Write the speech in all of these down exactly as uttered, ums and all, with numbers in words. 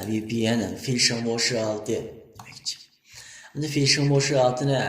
ۋى پى ئېن، فىلشىڭ موشى ھالىتى دېمەكچى. ئەمدى فىلشىڭ موشى ھالىتىنى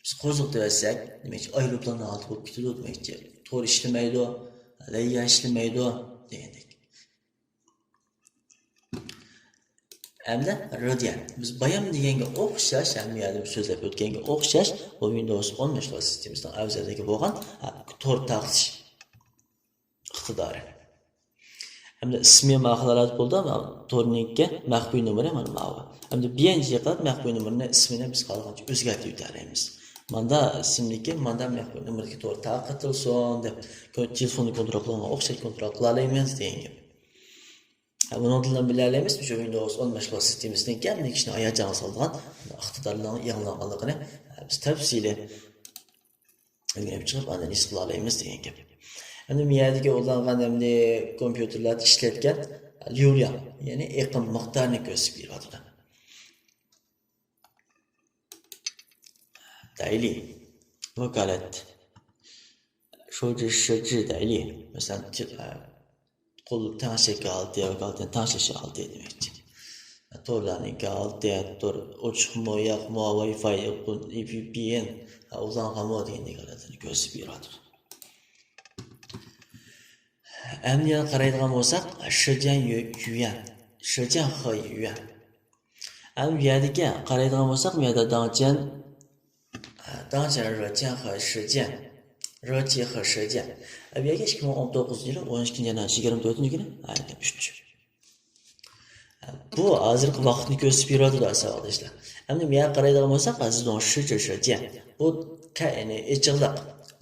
بىز قوزغىتىۋەتسەك، دېمەكچى، ئايروپىلان ھالىتى بولۇپ كېتىدۇ دېمەكچى. تور ئىشلىمەيدۇ، لەييا ئىشلىمەيدۇ دېگەندەك. ئەمدى رېديان. بىز بايام دېگەنگە ئوخشاش، ھەممە يەردە بىر سۆزلەپ ئۆتكەنگە ئوخشاش، بۇ ۋىندوۋس ئون ماشىنا سىستېمىسىنىڭ ئەۋزەللىكى بولغان، ھە، تور تارقىتىش ئىقتىدارى. ئەمدى ئىسمى ماقۇل ھالەت بولدى، مانا تورنىڭكى مەخپىي نومۇرى مانا ماۋۇ. ئەمدى بى ئېن جى قىلىپ مەخپىي نومۇرنى ئىسمىنى بىز خالىغانچە ئۆزگەرتىۋېتەلەيمىز. ماندا ئىسىمدىكى، ماندا مەخپىي نومۇردىكى تور تارقىتىلسۇن دەپ، تېلېفوندا كونترول قىلغانغا ئوخشاش كونترول قىلالايمىز دېگەن گەپ. ھە، بۇنىڭدىن بىلەلەيمىز، شۇ ۋىندوۋس ئون ماشىنا سىستېمىسىنىڭكى ھەممە كىشىنىڭ ھاياجانغا سالىدىغان ئىقتىدارلارنىڭ يېڭىلانغانلىقىنى، ھە، بىز تەپسىلىي ئۆگىنىپ چىقىپ، ئاندىن ھېس قىلالايمىز دېگەن گەپ. ئەمدى مۇ يەردىكى ئۇلانغان ئەمدى كومپيۇتېرلاردا ئىشلەتكەن ليۇلياڭ، يەنى ئېقىم مىقدارىنى كۆرسىتىپ بېرىۋاتىدۇ. دەيلى، ۋاكالەت. شۇجى، شىجى دەيلى. مەسىلەن، تىپ، ئە، قۇل تەڭشەك ھالىتى، ۋاكالىتىنى تەڭشەش ھالىتى دېمەكچى. تورلارنىڭكى ھالىتى، تور ئوچۇقمۇ، ياقمۇ، ۋاي فاي، ۋي پى ئېن، ئۇلانغانمۇ دېگەندەك ھالەتلەرنى كۆرسىتىپ بېرىۋاتىدۇ. ئەمدى يەنە قارايدىغان بولساق، شىجيەن يۈ-، يۈەن، شىجيەن خې يۈەن. ئەمدى بۇ يەردىكى قارايدىغان بولساق، بۇ يەردە داڭچيەن، داڭچيەن رېچيەن خې شىجيەن، رېچيەن خې شىجيەن. بۇ يەرگە ئىككى مىڭ ئون توققۇزىنچى يىلى ئون ئىككىنچى ئاينىڭ يىگىرمە تۆتىنچى كۈنى، ئۈچ. بۇ ھازىرقى ۋاقىتنى كۆرسىتىپ بېرىۋاتىدۇ، ساۋاقداشلار. ئەمدى مۇياققا قارايدىغان بولساق، زىدۇڭ شىجى شىجيەن. بۇ كە-، يەنى ئېچىقلىق.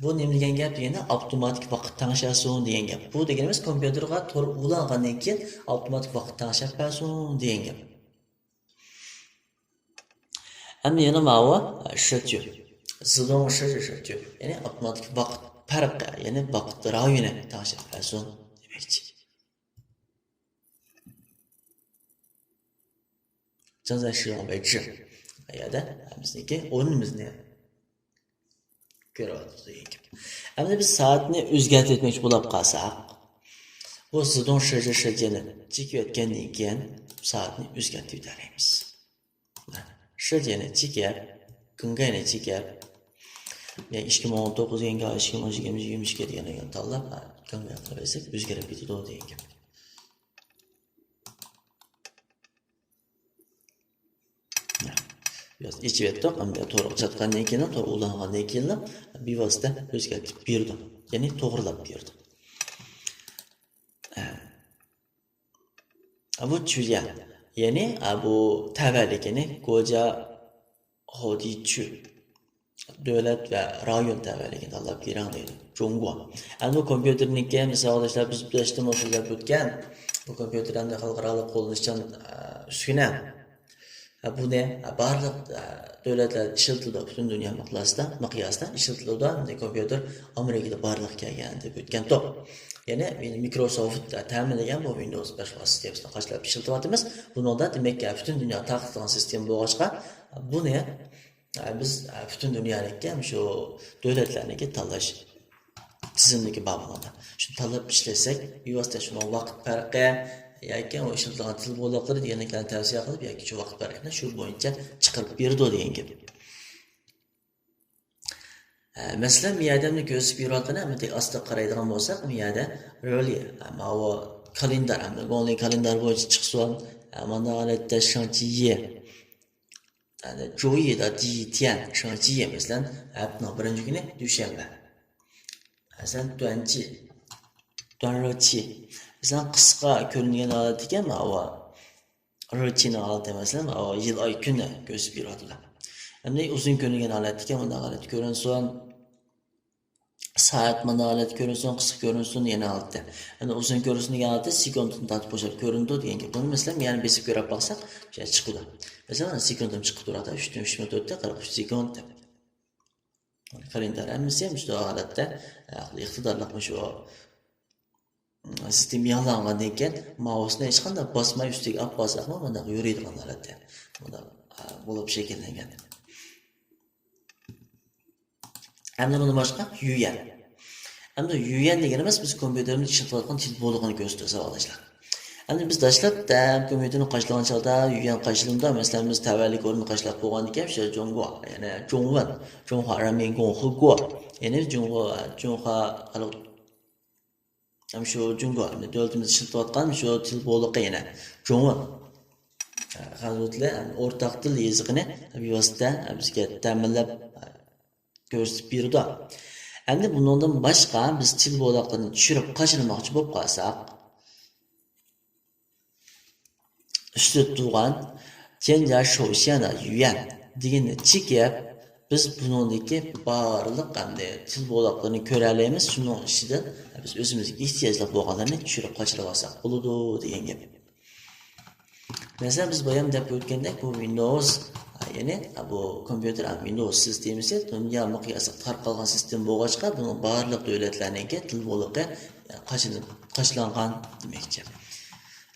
بۇ نېمە دېگەن گەپ دېگەندە، ئاپتوماتىك ۋاقىت تەڭشەسۇن دېگەن گەپ. بۇ دېگىنىمىز كومپيۇتېرغا تور ئۇلانغاندىن كېيىن ئاپتوماتىك ۋاقىت تەڭشەپ بەرسۇن دېگەن گەپ. ئەمدى يەنە ماۋۇ، شىتيۇ. زىدۇڭ شىجى شىتيۇ. يەنى ئاپتوماتىك ۋاقىت پەرقى، يەنى ۋاقىت رايونى تەڭشەپ بەرسۇن دېمەكچى. جازا شىياڭ بەيجى. بۇ يەردە بىزنىڭكى ئورنىمىزنى كۆرۈۋاتىمىز دېگەن گەپ. ئەمدى بىز سائەتنى ئۆزگەرتىۋەتمەكچى بولۇپ قالساق، بۇ زىدۇڭ شىجى شىجيەننى چېكىۋەتكەندىن كېيىن سائەتنى ئۆزگەرتىۋېتەلەيمىز. شىجيەننى چېكىپ، گېڭگەينى چېكىپ، يەنى ئىككى مىڭ ئون توققۇز گېڭگەي، ئىككى مىڭ يىگىرمە، يىگىرمە ئىككى دېگەندىن كېيىن تاللاپ، گېڭگەي قىلىۋەتسەك ئۆزگىرىپ كېتىدۇ دېگەن گەپ. بىراز ئېچىۋەتتۇق. ئەمدى تورغا چاتقاندىن كېيىن، تور ئۇلانغاندىن كېيىنلا بىۋاسىتە ئۆزگەرتىپ بېرىدۇ. يەنى توغرىلاپ بېرىدۇ. بۇ چۈيەن. يەنى، بۇ تەۋەلىكىنى گوجيا خودىچۈ. دۆلەت ۋە رايون تەۋەلىكىنى تاللاپ بېرىڭ دەيدۇ. جۇڭگو. ئەمدى بۇ كومپيۇتېرنىڭكى، مىسال ئالغاندا، بىز بېشىدا مۇشۇ سۆزلەپ ئۆتكەن، بۇ كومپيۇتېر ئەمدى خەلقئارالىق قوللىنىشچان، ئە، ئۈسكۈنە. ھە، بۇنى، ھە، بارلىق، ھە، دۆلەتلەردە ئىشلىتىلىدۇ، پۈتۈن دۇنيا مىقياسىدا، مىقياسىدا ئىشلىتىلىدۇ. ئەمدى كومپيۇتېر ئامېرىكىدا بارلىققا كەلگەن دەپ ئۆتكەنتۇق. يەنى مىكروسوفت تەمىنلىگەن بۇ ۋىندوۋس بەش سىستېمىسىنى قاچىلاپ ئىشلىتىۋاتىمىز. بۇنىڭدا، دېمەك، پۈتۈن دۇنيا تارقىتىلغان سىستېما بولغاچقا، بۇنى، بىز پۈتۈن دۇنيانىڭكى شۇ دۆلەتلەرنىڭكى تاللاش تىزىملىكى بار بۇنىڭدا. شۇنى تاللاپ ئىشلەتسەك، بىۋاسىتە شۇنىڭ ۋاقىت پەرقى ياكى ئۇ ئىشلىتىدىغان تىل بولۇقلىرى دېگەنلىكلەرنى تەۋسىيە قىلىپ، ياكى شۇ ۋاقىت پەرقىنى شۇ بويىچە چىقىرىپ بېرىدۇ دېگەن گەپ. ئە، مەسىلەن، بۇ يەردە مېنى كۆرسىتىپ بېرىۋاتقىنى، ئەمدى ئاستا قارايدىغان بولساق، بۇ يەردە رېلى، ئە، ماۋۇ كالېندار، ئەمدى گۇڭلى كالېندار بويىچە چىقسۇن، ئە، مانا ھالەتتە شېڭچىيى، يەنى جۇيىدا دىتيەن، شېڭچىيى، مەسىلەن، ھەپتىنىڭ بىرىنچى كۈنى دۈشەنبە. مەسىلەن، دۇەنچى، دۇەنرېچى. مەسىلەن، قىسقا كۆرۈنگەن ھالەتتىكى ماۋۇ رېچىنىڭ ھالىتى، مەسىلەن، ماۋۇ يىل، ئاي، كۈننى كۆرسىتىپ بېرىۋاتىدۇ. ئەمدى ئۇزۇن كۆرۈنگەن ھالەتتىكى مۇنداق ھالەت كۆرۈنسۇن. سائەت مانا ھالەتتە كۆرۈنسۇن، قىسقا كۆرۈنسۇن، يەنە ھالەتتە. يەنە ئۇزۇن كۆرۈنسۇن دېگەن ھالەتتە سېكۇنتتىن تارتىپ باشلاپ كۆرۈنىدۇ دېگەن گەپ. بۇنى مەسىلەن، يەنە بېسىپ كۆرۈپ باقساق، شۇ يەردە چىقىدۇ. مەسىلەن، سېكۇنتۇم چىقىپ تۇرۇۋاتىدۇ، ئۈچ، ئۈچ مىنۇت ئۆتتى، قىرىق ئۈچ سېكۇنت دەپ. كالېندار ھەممىسى مۇشۇ ھالەتتە، ئە، ئىقتىدارلىق مۇشۇ سىستېما يېڭىلانغاندىن كېيىن ماۋۇسنى ھېچقانداق باسماي ئۈستىگە ئاپ باسساقمۇ مۇنداق يورۇيدىغان ھالەتتە. مۇنداق، ئە، بولۇپ شەكىللەنگەن. ئەمدى بۇندىن باشقا يۈەن. ئەمدى يۈەن دېگىنىمىز بىز كومپيۇتېرىمىزدا ئىشلىتىۋاتقان تىل بولۇقىنى كۆرسىتىدۇ، ساۋاقداشلار. ئەمدى بىز دەسلەپتە كومپيۇتېرنى قاچىلىغان چاغدا يۈەن قاچىلىنىدۇ. مەسىلەن، بىز تەۋەلىك ئورنىنى قاچىلاپ بولغاندىكىن، شۇ جۇڭگو، يەنى جۇڭۋېن، جۇڭخۇا رېنمىن گوڭخې گو. يەنى جۇڭخۇا، جۇڭخۇا خەلق، ھەم شۇ جۇڭگو، دۆلىتىمىز ئىشلىتىۋاتقان شۇ تىل بولىقى يەنە جۇڭۋېن. خەنزۇ تىلى، ئورتاق تىل يېزىقىنى بىۋاسىتە بىزگە تەمىنلەپ كۆرسىتىپ بېرىدۇ. ئەمدى بۇنىڭدىن باشقا بىز تىل بولىقىنى چۈشۈرۈپ قاچىلىماقچى بولۇپ قالساق، ئۈستىدە تۇرغان تيەنجيا شوشيەنە يۈەن دېگەننى چېكىپ، بىز بۇنىڭدىكى بارلىق ئەمدى تىل بولىقلىرىنى كۆرەلەيمىز. شۇنىڭ ئىچىدىن بىز ئۆزىمىزگە ئېھتىياجلىق بولغانلىرىنى چۈشۈرۈپ قاچىلىۋالساق بولىدۇ دېگەن گەپ. مەسىلەن، بىز بايام دەپ ئۆتكەندەك، بۇ ۋىندوۋس، يەنى بۇ كومپيۇتېر ۋىندوۋس سىستېمىسى دۇنيا مىقياسىدا تارقالغان سىستېما بولغاچقا، بۇنىڭ بارلىق دۆلەتلەرنىڭكى تىل بولىقى قاچىلىنىپ، قاچىلانغان دېمەكچى.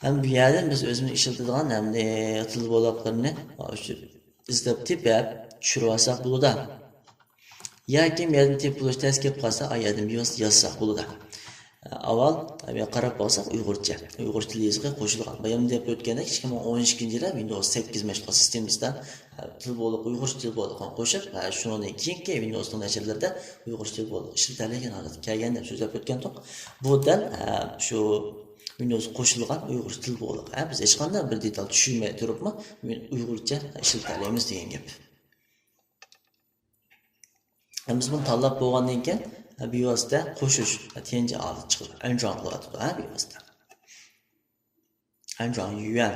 ھەم بۇ يەردىن بىز ئۆزىمىز ئىشلىتىدىغان ھەم تىل بولىقلىرىنى ئىزدەپ تېپىپ چۈشۈرۈۋالساق بولىدۇ. ياكى بۇ يەردىن تېپىپ بولۇش تەس كېلىپ قالسا، ئا يەردىن بىۋاسىتە يازساق بولىدۇ. ئاۋۋال بۇ يەرگە قاراپ باقساق، ئۇيغۇرچە، ئۇيغۇر تىل يېزىقى قوشۇلغان. بايام دەپ ئۆتكەندەك، ئىككى مىڭ ئون ئىككىنچى يىلى ۋىندوۋس سەككىز مەشغۇلات سىستېمىسىدا تىل بولىقى، ئۇيغۇرچە تىل بولىقىنى قوشۇپ، شۇنىڭدىن كېيىنكى ۋىندوۋسنىڭ نەشرلىرىدە ئۇيغۇرچە تىل بولىقى ئىشلىتەلەيدىغان ھالەتكە كەلگەن دەپ سۆزلەپ ئۆتكەنتۇق. بۇ دەل شۇ ۋىندوۋس قوشۇلغان ئۇيغۇرچە تىل بولىقى. بىز ھېچقانداق بىر دېتال چۈشۈرمەي تۇرۇپمۇ ئۇيغۇرچە ئىشلىتەلەيمىز دېگەن گەپ. بىز بۇنى تاللاپ بولغاندىن كېيىن، بىۋاسىتە قوشۇش، تيەنجيا ئالدى چىقىدۇ. ئەنجۇاڭ قىلىۋاتىدۇ، ھە، بىۋاسىتە. ئەنجۇاڭ يۈەن.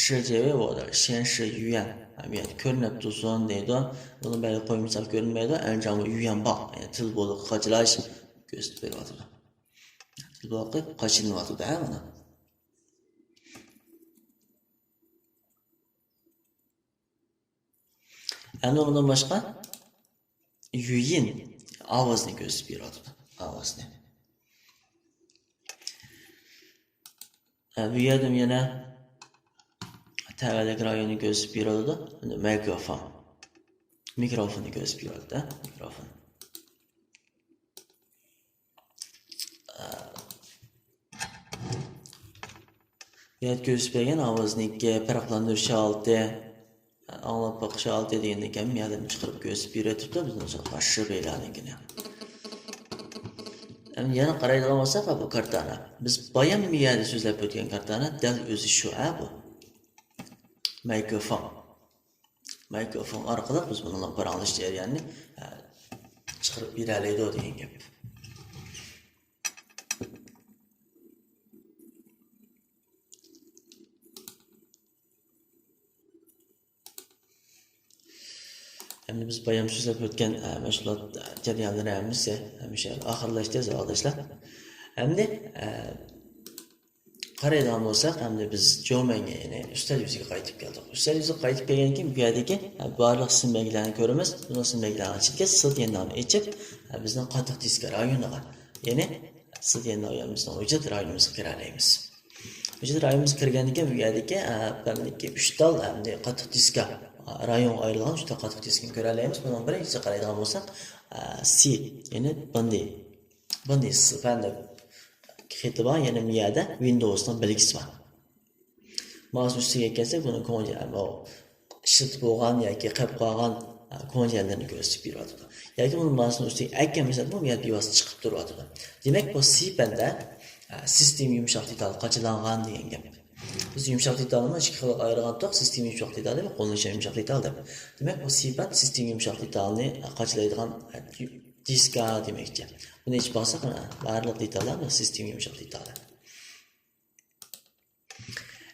شىجيەۋې ۋودا، شيەنشى يۈەن. ھە، بۇ يەردە كۆرۈنۈپ تۇرسۇن دەيدۇ. بۇنى بەلگە قويمىساق كۆرۈنمەيدۇ. ئەنجۇاڭ يۈەن باغ. يەنى تىل بولىقى قاچىلاش كۆرسىتىپ بېرىۋاتىدۇ. تىل بولىقى قاچىلىنىۋاتىدۇ، ھە، مانا. ئەمدى ئۇنىڭدىن باشقا يۈيىن ئاۋازنى كۆرسىتىپ بېرىۋاتىدۇ. ئاۋازنى. ھە، بۇ يەردىمۇ يەنە تەۋەلىك رايوننى كۆرسىتىپ بېرىۋاتىدۇ. مىكروفون. مىكروفوننى كۆرسىتىپ بېرىۋاتىدۇ. مىكروفون. يەنە كۆرسىتىپ بەرگەن ئاۋازنىڭكى پەرقلەندۈرۈش ھالىتى، ئاڭلاپ باقىش ھالىتى دېگەندىن كېيىن يەنە چىقىرىپ كۆرسىتىپ بېرىۋېتىپتۇ بىزنىڭ ئاشۇ بەيلەرنىڭكىنى. ئەمدى يەنە قارايدىغان بولساق، بۇ كارتانا. بىز بايام بۇ يەردە سۆزلەپ ئۆتكەن كارتانا دەل ئۆزى شۇ، ھە، بۇ. مايكروفون. مايكروفون ئارقىلىق بىز بۇنىڭ بىلەن پاراڭلىشىش جەريانىنى، ئە، چىقىرىپ بېرەلەيدۇ دېگەن گەپ. ئەمدى بىز بايام سۆزلەپ ئۆتكەن، ئە، مەشغۇلات جەريانلىرى ھەممىسى، ھەممىسى ئاخىرلاشتى، ساۋاقداشلار. ئەمدى، ئە، قارايدىغان بولساق، ئەمدى بىز جومەنگە، يەنى ئۈستەل يۈزىگە قايتىپ كەلدۇق. ئۈستەل يۈزىگە قايتىپ كەلگەندىن كېيىن، بۇ يەردىكى، ھە، بارلىق سىم بەلگىلەرنى كۆرىمىز. بۇنىڭ سىم بەلگىلەرنىڭ ئىچىدىكى سىدىيەننامنى ئېچىپ، ھە، بىزنىڭ قاتتىق دىسكا رايونىغا، يەنى سىدىيەننامىمىزنىڭ ھۆججەت رايونىمىزغا كىرەلەيمىز. ھۆججەت رايونىمىزغا كىرگەندىن كېيىن، بۇ يەردىكى، ھە، بەلگىلىككە ئۈچ تال، ئەمدى قاتتىق دىسكا، ھە، رايونغا ئايرىلغان ئۈچ تال قاتتىق دىسكىنى كۆرەلەيمىز. بۇنىڭ بىرىنچىسىگە قارايدىغان بولساق، ھە، سى، يەنى بىندى. بۇنى سىفەن دەپ خېتى بار، يەنە بۇ يەردە ۋىندوۋسنىڭ بەلگىسى بار. مائۇسنىڭ ئۈستىگە كەلسەك، بۇنىڭ كوڭجى-، بۇ ئىشلىتىپ بولغان ياكى قېلىپ قالغان، ئە، كوڭجەنلىرىنى كۆرسىتىپ بېرىۋاتىدۇ. ياكى بۇنى مائۇسنىڭ ئۈستىگە ئەكەلمىسەكمۇ، بۇ يەردە بىۋاسىتە چىقىپ تۇرۇۋاتىدۇ. دېمەك، بۇ سىفەندە، ئە، سىستېما يۇمشاق دېتال قاچىلانغان دېگەن گەپ. بىز يۇمشاق دېتالنى ئىككى خىلغا ئايرىغانتۇق، سىستېما يۇمشاق دېتالى ۋە قوللىنىش يۇمشاق دېتال دەپ. دېمەك، بۇ سىفەن سىستېما يۇمشاق دېتالنى قاچىلايدىغان، ئە، دىسكا دېمەكچى. بۇنى ئېچىپ باقساق، مانا، بارلىق دېتاللار بۇ سىستېما يۇمشاق دېتالى.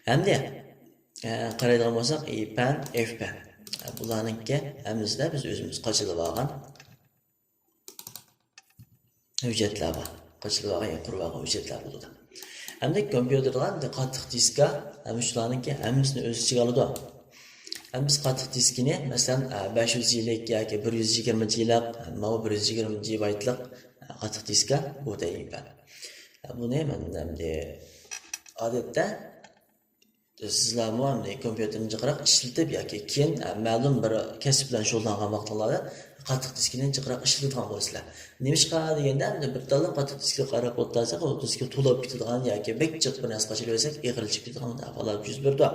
ئەمدى، ئە، قارايدىغان بولساق، ئېي پەن، ئېف پەن. ئە، بۇلارنىڭكى ھەممىسىدە بىز ئۆزىمىز قاچىلىۋالغان ھۆججەتلەر بار. قاچىلىۋالغان، ياكى قۇرۇۋالغان ھۆججەتلەر بولىدۇ. ئەمدى كومپيۇتېردا ئەمدى قاتتىق دىسكا، ئە، مۇشۇلارنىڭكى ھەممىسىنى ئۆز ئىچىگە ئالىدۇ. ئەمدى بىز قاتتىق دىسكىنى، مەسىلەن، ئە، بەش يۈز يىللىق ياكى بىر يۈز يىگىرمە يىللىق، ماۋۇ بىر يۈز يىگىرمە بايتلىق، ئە، قاتتىق دىسكا، بۇ دەيمەن. بۇنى مەن ئەمدى ئادەتتە سىزلەرمۇ ئەمدى كومپيۇتېرنى جىقراق ئىشلىتىپ ياكى كېيىن، ئە، مەلۇم بىر كەسىپ بىلەن شۇغۇللانغان ۋاقتىڭلاردا قاتتىق دىسكىنى جىقراق ئىشلىتىدىغان بولىسىلەر. نېمىشقا دېگەندە، بىر تاللا قاتتىق دىسكىغا قاراپ ئولتۇرساق، ئۇ دىسكا تولاپ كېتىدىغان ياكى بەك جىق بىر نەرسە قاچىلىۋەرسەك، ئېغىرلىشىپ كېتىدىغان ئەھۋاللار يۈز بېرىدۇ.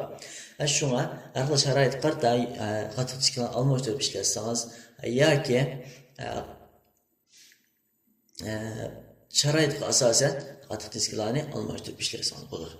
ھە، شۇڭا ھەر خىل شارائىتقا قارىتا، ھە، قاتتىق دىسكىلارنى ئالماشتۇرۇپ ئىشلەتسىڭىز ياكى، ھە، ھە، شارائىتقا ئاساسەن قاتتىق دىسكىلارنى ئالماشتۇرۇپ ئىشلەتسىڭىز بولىدۇ.